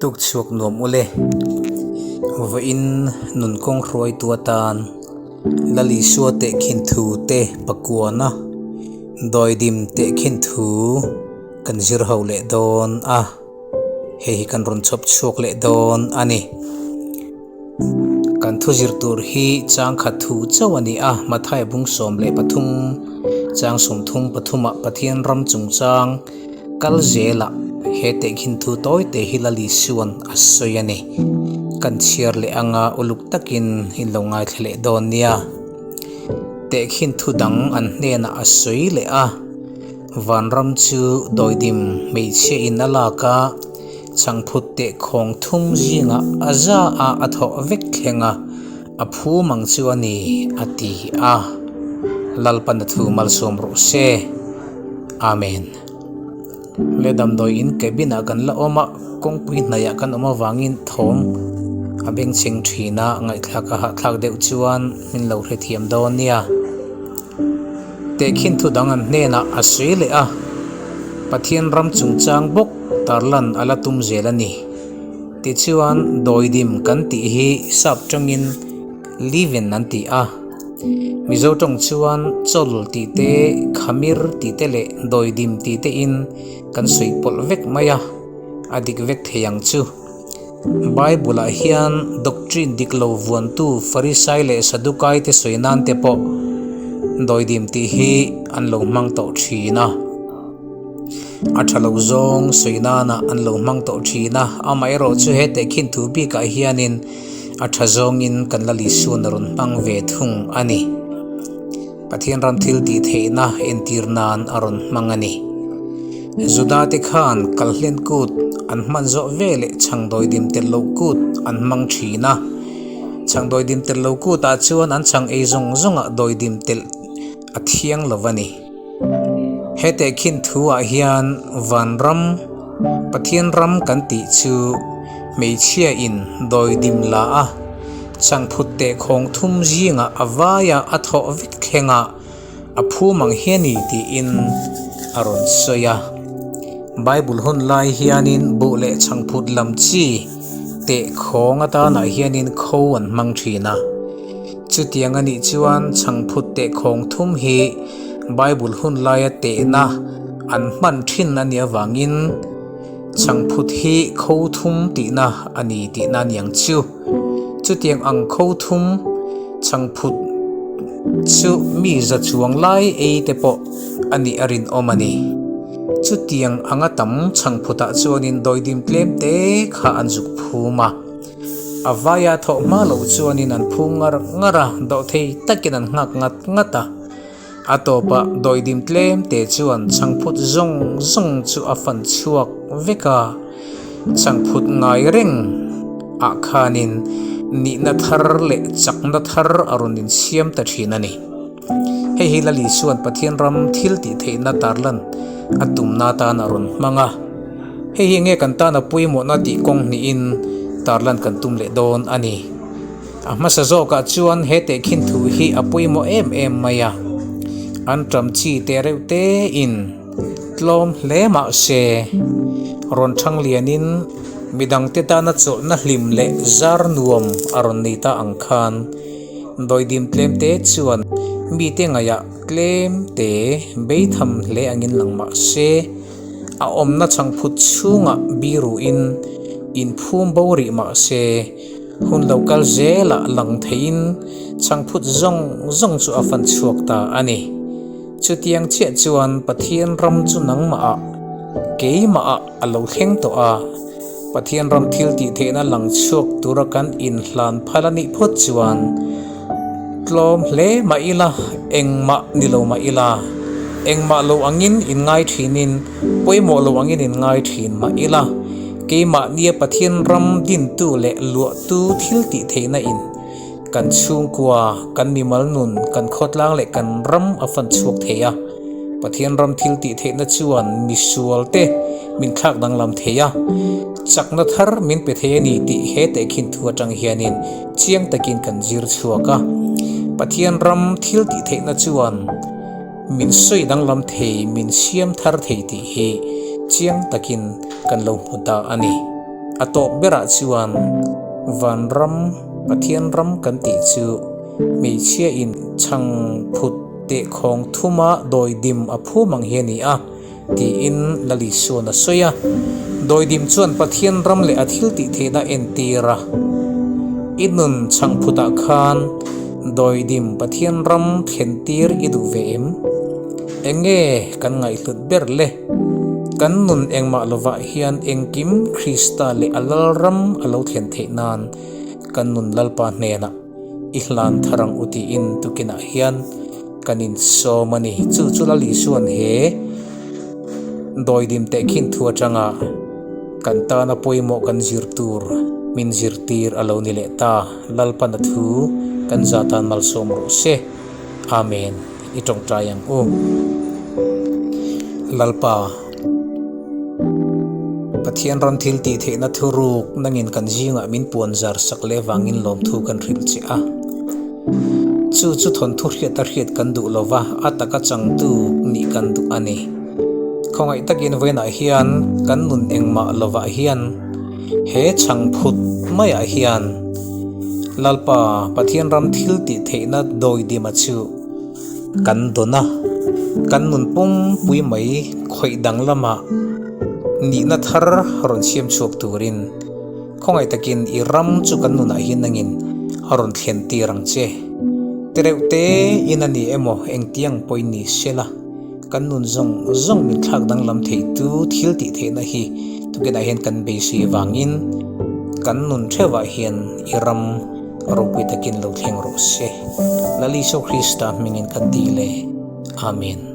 Tuk chhuak nuam ule. Vawiin nun kawng hruaitu atan Lal Isua tehkhin thu te pakuana dawidim tehkhin thu kan zir ho leh dawn a, hei hi kan rawn chhawp chhuak leh dawn a ni. Kan thu zir tur hi chang khat thu chauh a ni a, Matthai bung 13 chang 33 ah Pathian ram chungchang kal zelah he tehkhin thu tawi te hi Lal Isua'n a sawi a ni. Kan chhiar leh anga uluk takin in lo ngaithla leh dawn nia. Tehkhin thu dang an hnenah a sawi leh a, Vanram chu dawidim hmeichhia in a lak a, chhangphut teh khawng thum zingah a za a a thawh vek thleng a, a phum ang chu a ni, a ti a. Lalpan a thu malsawm rawh se. Amen. Le damdawi in cabin ah kan la awm a, kawngpui hnaih ah kan awm avangin thawm a bengchheng thin a, ngaihthlak a hahthlak deuh chuan min lo hrethiam dawn nia. Tehkhin thu dang an hnenah a sawi leh a, Pathian ram chungchang bawk tarlan a la tum zel a ni. Tichuan dawidim kan tih hi sap tangin Leven an ti a, Mizo tawng chuan chawl tih te, khamir tih te leh dawidim tih te in kan sawi pawlh vek mai a, a dik vek thei ang chu. Bible-ah hian doctrine dik lo vuantu Farisai leh Sadukai te sawi nan te pawh dawidim tih hi an lo hmang tawh thin a. A tha lo zawng sawi nanah an lo hmang tawh thin a, amaherawh chu he tehkhin thu bikah hianin a tha zawngin kan Lal Isuan a rawn hmang ve thung a ni. Pathian ram thil tih theihna entir nan a rawn hmang a ni. Juda te khan kalhlen kut an hman zawh ve leh chhangdawi dim tel loh kut an hmang thin a. Chhangdawi dim tel lo kutah chuan an chhang ei zawng zawngah dawi dim telh a thiang lo a ni. He tehkhin thuah hian vanram, Pathian ram kan tih chu hmeichhia in dawi dim la a, chhangphut teh khawng thum zingah a vaia a thawh vek thlengah a phum ang hi a ni tiin a rawn sawi a. Bible hun lai hianin buh leh chhangphut lam chi teh khawng atanah hianin kho an hmang thin a. Chutiang a nih chuan chhangphut teh khawng thum hi Bible hun laia tehna an hman thin a nih avangin chhangphut hi kho thum tihna a ni tihna a ni ang chu. Chutiang ang kho thum chhangphut chu mi za chuang lai ei te pawh a nih a rinawm a ni. Chutiang anga tam chhangphutah chuanin dawidim tlem te kha an zuk phum a. A vaia thawh hma loh chuanin an phu ngar ngar a, dawhthei takin an nghak ngat ngat a. A tawpah dawidim tlem te chuan chhangphut zawng zawng chu a fan chhuak vek a. Chhangphut ngai reng ah khanin nihna thar leh chakna thar a rawn insiam ta thin a ni. Hei hi Lali chuan Pathian ram thil tih theihna tarlan a tumna atan a rawn hmang a. Hei hi nge kan tan a pawimawhna tih kawng hnihin tarlan kan tum leh dawn a ni. A hmasa zawkah chuan he tehkhin thu hi a pawimawh em em mai a. An ṭam chi teh reuh tein tlawm hle mah se, rawn ṭhang lianin midangte tana chawlhna hlim leh zar nuam a rawn nei ta ang khan, Dawidim tlemte chuan mite ngaihah tlemte beitham hle angin lang mah se, a awmna chhangphut chhungah biruin inphum bo rih mah se, hun lo kal zelah lang theiin chhangphut zawng zawng chu a fan chhuak ta a ni. Chutiang chiah chuan Pathian ram chu nangmahah, keimahah a lo thleng tawh a. Pathian ram thil tih theihna lang chhuak tura kan inhlan phal a nih phawt chuan tlawm hle mah ila, engmah ni lo mah ila, engmah lo angin inngai thinin, pawimawh lo angin inngai thin mah ila, keimahnia Pathian ram dintu leh luahtu thil tih theihna in kan chhungkua, kan mimal nun, kan khawtlang leh kan ram a fan chhuak thei a. Pathian ram thil tih theihna chuan misualte min thlak danglam thei a, chakna thar min pe thei a ni tih he tehkhin thu atang hianin chiang takin kan zir chhuak a. Pathian ram thil tih theihna chuan min sawi danglam thei, min siam thar thei tih hi chiang takin kan lo hmu ta a ni. A tawp berah chuan vanram, Pathian ram kan tih chu hmeichhia in chhang phut tehkhawng thuma dawidim a phum ang hi a ni a, tiin Lalisuan a sawi a. Dawidim chuan Pathian ram leh a thil tih theihna a entir a. I nun chhang phutah khan dawidim Pathian ram thlentir i duh ve em? Enge kan ngaihhlut ber le? Kan nun engmah lovah hian engkim Krista leh a Lalram a lo thlen theih nan kan nun Lalpa hnenah i hlan thar ang u tiin tukinah hian kan insawm a ni. Chu chu Lal Isuan he dawidim tehkhin thu atanga kan tana pawimawh kan zir tur min zirtir a lo ni leh ta. Lalpana thu kan zah tan malsawm rawh se. Amen. I tawngtai ang u. Lalpa, Pathian ram thil tih theihna thuruk nangin kan zingah min puan zar sak leh vangin lawmthu kan hrilh che a. Chu chu thawnthu hriat a hriat kan duh lova, a taka changtu nih kan duh a ni. Khawngaih takin vawiinah hian kan nun engmah lovah hian he chhangphut maiah hian Lalpa Pathian ram thil tih theihna dawidima chu kan dawn a, kan nun pumpui mai khawih dang lama nihna thar rawn siam chhuak turin khawngaih takin i ram chu kan nunah hian nangin a rawn thlen tir ang che. Tereuh te in a ni emaw engtiang pawhin ni sela. Kan nun zawng zawng min thlak danglam theitu thil tih theihna hi tukinah hian kan beisei avangin kan nun theuhah hian i ram ropui takin lo thleng rawh se. Lal Isua Krista hmingin kan ti le. Amen.